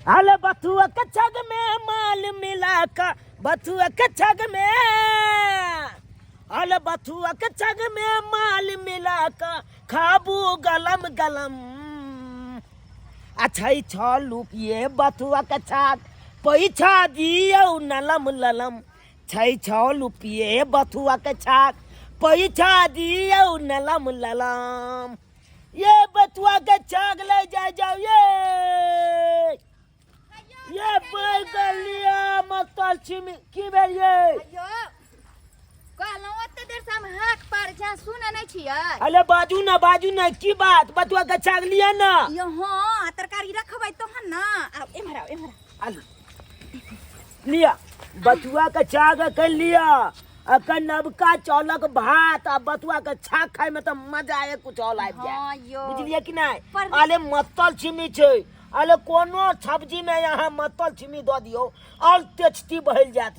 अरे बथुआ के छग में माल मिला का, बथुआ के छग में, अरे बथुआ के छग में माल मिला का खाबू गलम गलम। अच्छा छह रुपये बथुआ के छाग, पैसा दियौ नलम ललम। छै छह रुपये बथुआ के छाग, पैसा दियौ नलम ललम। ये बथुआ के छाग ले जाय जाओ। ये बैगन लिया मतल छिमी की भेल ये? अयो, कहलहुँ ओते देर से हम हाक पार जा सुनै नहि छियै। अरे बाजू ना, बाजू ना, की बात? बथुआ के छाग लिया ना। यो हाँ, तरकारी रखबै तहन ना। आब एम्हर आउ, एम्हर आउ। आलू लिया, बथुआ के छाग अखन लिया। अखन नबका चावलक भात आ बथुआ के छाग खाय में तऽ मजा आए कुछ और आबि जाए। हाँ यो। बुझलियै कि नहि? पर- अरे मतल छिमी छै, अरे कोनो सब्जी में यहाँ मतल छिमी दऽ दियौ और टेस्टी बहल जायत।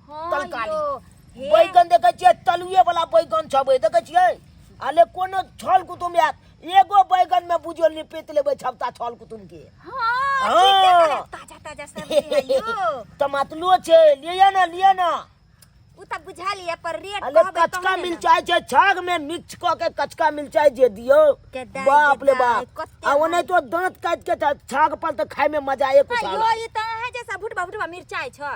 हाँ तरकारी। यो, हे। बैगन देखै छियै, तलुए वाला बैगन छबै देखै छियै। अरे कोनो छल कुटुम आयत, एगो बैगन में बुझियो लिपित लेबै छबता छल कुटुम के। हाँ, हाँ। ठीके कहलियै, ताजा ताजा सब्जी है यो। टमाटरो छै, लिअ ना, लिअ ना। उ तऽ बुझलियै, पर रेट अरे कहबै कचका तहने ने। मिरचाई छै, छाग में मिक्स कऽ के कचका मिरचाई जे दियौ, के दाइ, बाप के रे दाइ, बाप। कते आ ओना तो दांत काटि के छाग पर तऽ खाय में मजा एक हाँ, यो, ई तऽ अहाँ जैसा भुटबा भुटबा मिरचाई छै।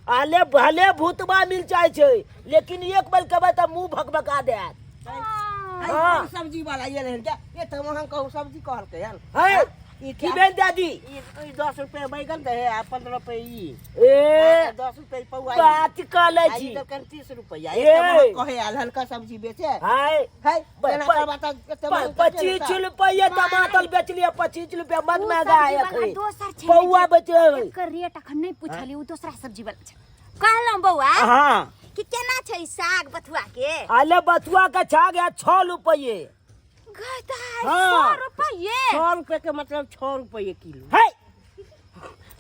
आले भले भूतबा मिरचाई छै, लेकिन एक बेर कहबै तऽ मुंह भकभका देत। हाँ। हाँ। सब्जी वाला ये रहल क्या? ये तो वहाँ कहूँ सब्जी कहलकै हन। है? ई की भेल दादी? ई 10 रुपये बैगन दे है, आ 15 रुपये ई। ए, आ 10 रुपये पौआ ई। बात कह लै आ ई छी। देलकन 30 रुपया। ए। एक तो वहाँ कहे आयल हल्का सब्जी बेचे। हाय। है, प- तेना करबा तऽ एते महग कते 25 लेता? रुपये टमाटर बेचलियै, 25 रुपये बड उ महगा सब्जी है वाला एखन। दोसर छै। पौआ बेचे है। एकर रेट अखन नहि पुछलियै, उ दोसरा सब्जी वाला छै। कहलहुँ बौआ हाँ। कि केना छै ई साग बथुआ के? अले बथुआ के छाग है 6 रुपये। गै दाइ, हाँ। 100 रुपये? 6 रुपये के मतलब 6 रुपये किलो। है।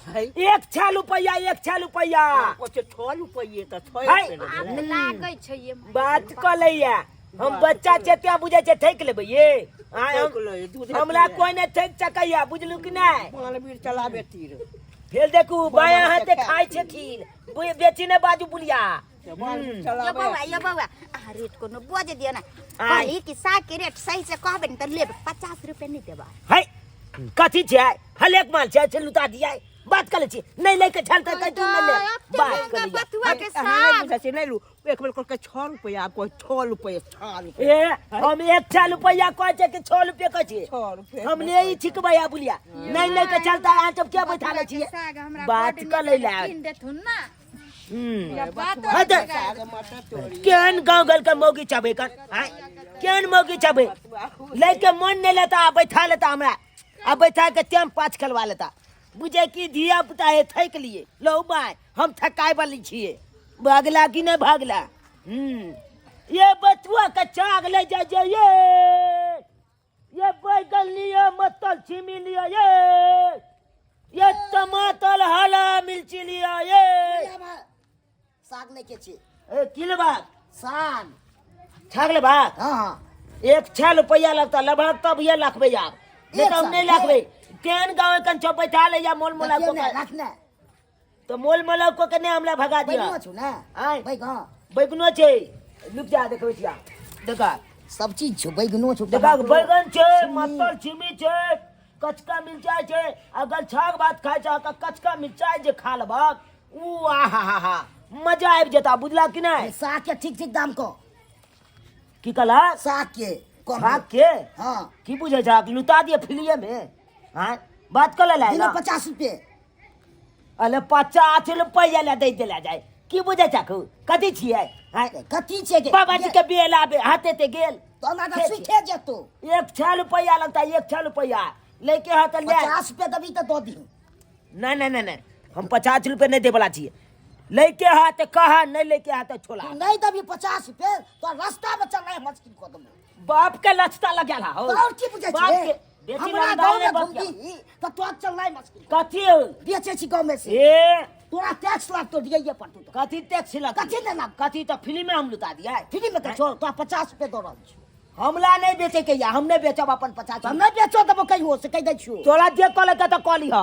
है। एक छह रुपया, एक छह रुपया। कुछ 6 रुपये तऽ 6 है। रुपये लेबै। आब तऽ लागै छै ये। बात कऽ लैया, हम बच्चा छै तें बुझै छै ठकि लेबै ये। आँय, ठकि लै, दूधे हमरा पीले। कोइ नहि ठकि सकैया, बुझलू कि नहि? बाल बीर चलाबे तीर। फेर देखू, बायां हाथे हाथे खाइ छै खीर, बेची नहि बाजू बुलिया। बाल बीर यो चलाबे। बौआ, यो बौआ, अहाँ रेट कोनो बज दिअ ने। आँय। कहली कि साग के रेट सही से कहबै ने तऽ लेब, 50 रुपये नहि देबै। है, कथी छै? हलेक माल छै, से लुटा दिया। बात कर ले छी, नहीं लेके छल त कह तू नहीं ले। एते बात महंगा कर लिया। बथुआ के अहाँ नहि साग। बुझै छियै, नहि लू। एक बेर कहलकै 6 रुपया, आब कहै 6 रुपया, 6 रुपया। ए, हम एक 6 रुपया कहै छै कि 6 रुपया कहै छियै? 6 रुपया। हम ने ई छिकबै आ बुलिया। नहीं लेके चलता, अहाँ सब क्या बैठा ले बथुआ के छियै? साग हमरा बात बड्ड कर नीक ले लागै, ला। कीन देथुन ना। हम्म। या बात हाँ तऽ। साग मटर तोरी। केहन गाँव गल के मौगी चबे कर, आँय? केहन मौगी चबे? लैके मन नहीं लेता, आ बैठा लेता हमरा, आ बैठा के टाइम पास खेलवा लेता। बुझे कि धिया पुता है थक लिए लो बाय, हम थकाए वाली छिए। भागला कि नहीं भागला? ये बचुआ के चाग ले जा जा, ये बैगन लिया, मतल छिमी लिया, ये टमाटर हरा मिर्ची लिया, ये साग लेके छी। ए, की लेबाक? साग। छाग लेबाक? हाँ, हाँ। एक छह रुपया लगता, लेबाक तब ये लखबे यार, नहीं तो हम नहीं लखबे। केहन गाँव कन छो बैठा ले या मोल मोला को रखने, रखने। तो मोल मोला को कने हमला भगा दिया। बैगनो छु ना? आय। बैगन। बैगनो छै, रुक जा देखबै छिया। देखा। सब चीज छौ, बैगनो छौ, देखा, टमाटरो। बैगन छै, छिमी। मटर छिमी छै, कचका मिरचाई छै। अगर छाग भात खाय छ त कचका मिरचाई जे खा लेबक, ऊ आहा हा हा मजा आबि जेता, बुझला कि नहि? साग के ठीक ठीक दाम कह। की कहला? साग के कम। साग के? हाँ। की बुझै छ? लुटा दिए फिलिए में। हाँ, बात कर ले दिनो 50 रुपये। अरे 50 रुपया ला दे देला जाए। की बुझै छ खू? कथी छियै? हाँ? कथी छियै के? बाबा जी के बेल आबे हाथे ते गेल। तो हमरा तऽ खेत सुखे जेतो। एक 6 रुपया लगता, एक 6 रुपया लेके हाथ ले। 50 रुपया देबी तऽ दऽ दिही। नहीं, नहीं, नहीं, नहीं, हम 50 रुपया नहीं देबला छियै। लेके हाथ कहा, नहीं लेके हाथ छोला। तू नहीं देबी 50 रुपया तो रास्ता में चलनाइ मुश्किल कऽ देबो। बाप के लचता लग गेल हो। तो और की बुझै बाप छियै? के बेटी हमरा लंदा गाँव में नहीं बतिया। घुमबी तऽ तोरा चलनाइ मुश्किल। कथी हो? बेचै छी गाँव में से। ए। तोरा टैक्स लागतो, दियैये पड़तो तो। कथी टैक्स लागतो? कथी नहि लागतो? कथी तऽ फ्री में हम लुटा दिया। फ्री में तऽ छोड़, तोरा 50 रुपया दऽ रहल छी। हमला नहीं बेचे के या, हम नहीं बेचब अपन 50। हम नहीं बेचो देबो कहियो से, कहि दै छियौ। तोरा जे कहलक तऽ कह लिह।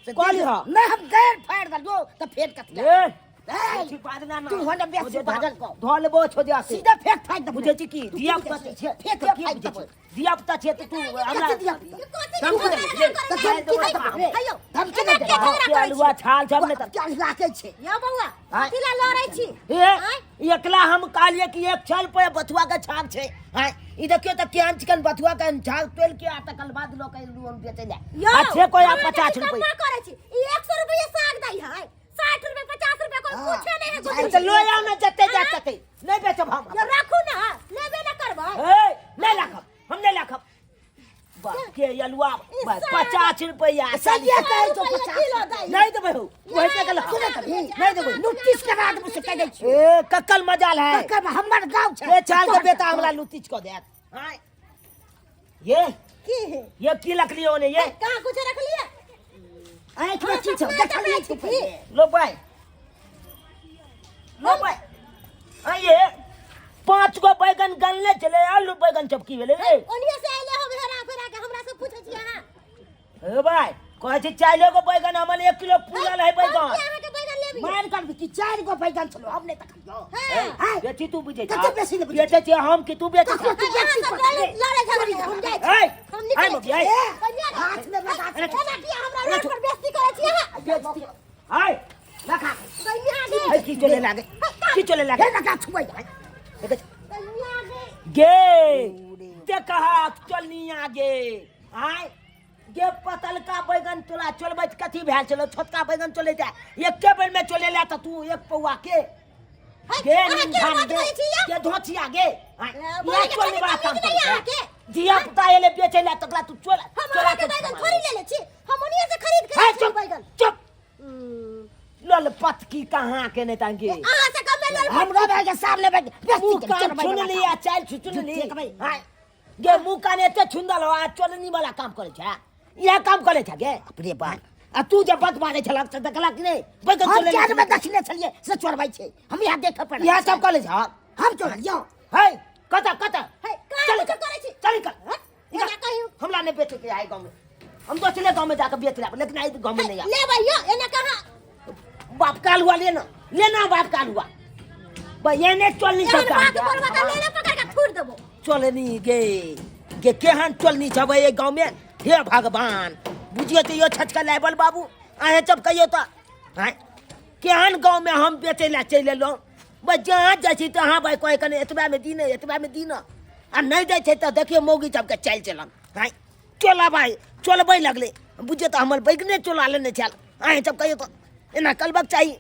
से कहली हँ। नहीं हम गैर फाड़ दलियो तऽ फेर कथी ए ए, छी बाजना ना तू होने बेसी बाजल कह। धो लेबो छो दिया से सीधा फेंक फाड़ दबो बुझै छी की धिया पुता छै फेंक की फाड़ बुझै दबो छी धिया पुता छै तऽ तू हमरा कथी धिया पुता? कथी झगड़ा तऽ करै धमकी नहि देबो रे। हैयौ, धमकी एना नहि किया देबो। झगड़ा करै छी? अलुआ छाल सब ने तऽ क्या लाके छै यौ बौआ आँय? कथी ला लड़ै छी ए आँय? एकला हम कहलिए कि एक छल पे बथुआ के छाप छै आँय ई देखियो तऽ केहन चिकन बथुआ के झाल तोल के आ तकर बाद लोग के लोन बेचै ले यौ आ छे कोई आ अहाँ 50 कथी रुपए कमा करै छी ई 100 रुपैआ साग दै है 60 रुपैआ 50 रुपैआ कोई हाँ। पूछे नहीं है कुछ तऽ लोया में जते जा तते नहीं बेचब हम यौ राखू ना लेबे ना करबै ए नहीं राखब हम नहीं राखब बाप के अलुआ 50 रुपया सरिया कहै छौ रुपैआ 50 किलो दै नहीं देबै हो वैसे के सुनै तऽ भी नहीं देबै लुट्टीस करा देबो से कह दै छियौ ए कक्कल मजाल है कक्कर हमर गाँव छै ए चाल के बेटा हमरा लुतिच को देत आय ये की है ये की लकड़ी होने ये कहाँ कुछ रख लिया आँखि में की छौ देखलियै तू पहिले लो भाई लो भाई आइए पांच गो बैगन गनले चले आलू बैगन चपकी भेलै रे ओनिये से आइले हो हेरा फेरा के हमरा से पूछै छी अहाँ ए भाई कहै छै चारि गो बैगन हमर 1 किलो पूरल है बैगन हम की अहाँके बैगन लेबी मारि कर कि चारि गो बैगन छलो हम नहि देखलियौ हाँ। आँय, बेची तू बुझै कते बेसी लेबै? बेचै छियै हम कि तू बेचै ककरो छह? तू अहाँ बेसी सब पकड़े। लड़े लड़े झगड़े हम जाइ छी ऐ, हम ऐ निकलै मौगी, छी ऐ। ए, कन्या हाथ में लगा अरे, एना किया हमरा रोड पर बेइज्जती करै छी अहाँ बेचती आय लगा कन्या गे ऐ की चले लागे की चले लागे हे लगा छुबै है देखै छी। कन्या गे गे देखा चलनी गे आय गे पतलका बैगन तोला चलबै तऽ कथी भेल छलो छोटका बैगन चलै छै एके बेर में चले ला तऽ तू एक पौआ के गे अहाँ के निधान बात गे करै छी यौ? गे धोचिया गे आय, ए, बोलै इएह के चोली वाला तमीज काम नहि करै छै। अहाँके? धिया पुता एले बेचै ला तकरा तू चोला हम चोरा अहाँके के बैगन थोड़ी लेले छी हम ओनिये से खरीद के हे लायल छी चुप बैगन चुप लल पतकी कहाँ के नहीं तांगे अहाँ से कमे लल हमरो भाई के सामने बैठ मुंह कान छुन ली आ चाल छुचुन ली झूठे के भाई। हाय गे मुंह कान एते छुंदल हो आ चोलनी वाला काम करे छै इएह काम करे छै गे अपने बाप आ तू जे बत मारे छलक से देखलक कि नहि बैगन हम चोले चार में देखने छलिए से चोरबै छै हम यहाँ देखे पड़े इएह सब करे छै हम चोरलियौ है कत कत हे कहाँ चल कुछो करै छी चल निकल एना कहियौ हमरा नहि बेचे के आइ गाँव में हम दोसरे गाँव में जाके बेच लेब लेकिन आइ गाँव में नहीं आब लेबै यौ एना कहाँ बाप काल हुआ लेना लेना बाप काल हुआ भाई एने चलनी एहन सब बात बोलबा तऽ लेले पकड़ के थूर देबो चलनी गे गे केहन चलनी छबै एहि गाँव में हे भगवान बुझियो तऽ यो छचका लाबल बाबू अहें सब कहियो तऽ आँय केहन गाँव में हम बेचै लए चलि एलहुँ बस जहाँ जाइ छी तहाँ भाइ कहै कने एतबेमे दी ने एतबेमे दी ने आ नहि दै छै तऽ देखियौ मौगी सबके चालि चलन आँय चोला भाइ चोलबै लगलै बुझियौ तऽ हमर बैगने चोला लेने छल अहेँ सब कहियौ तऽ एना करबाक चाही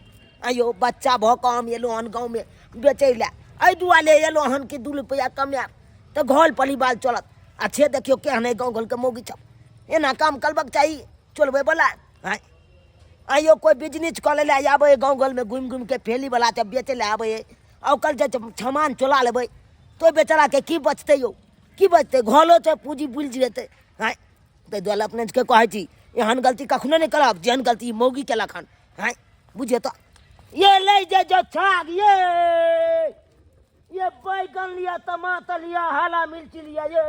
आइयो बच्चा भऽ कऽ हम एलहुँ हन गाँवमे बेचै लए एहि दुआरे एलहुँ हन कि 2 रुपैआ कमायब तऽ घर परिवार चलत आ से देखियौ केहन अइ गाँव घरके मौगी सब एना काम करबाक चाही चोलबैवला आँय आइयो कोइ बिजनेस कऽ लै लए आबै हइ गाँव घरमे घुमि घुमिके फेलीवला सब बेचै लए आबै हइ आ ओकर जे सामान चोला लेबै तऽ ओहि बेचाराके की बचतै यौ की बचतै घरो छै पूँजी बुलि जेतै आँय ताहि दुआरे अपने सबके कहै छी एहन गलती कखनो नहि करब जेहन गलती ई मौगी केलक हन आँय बुझियौ तऽ ये लै जे जो छाग ये ये बैगन लिया टमाटर लिया हरा मिर्ची लिया ये।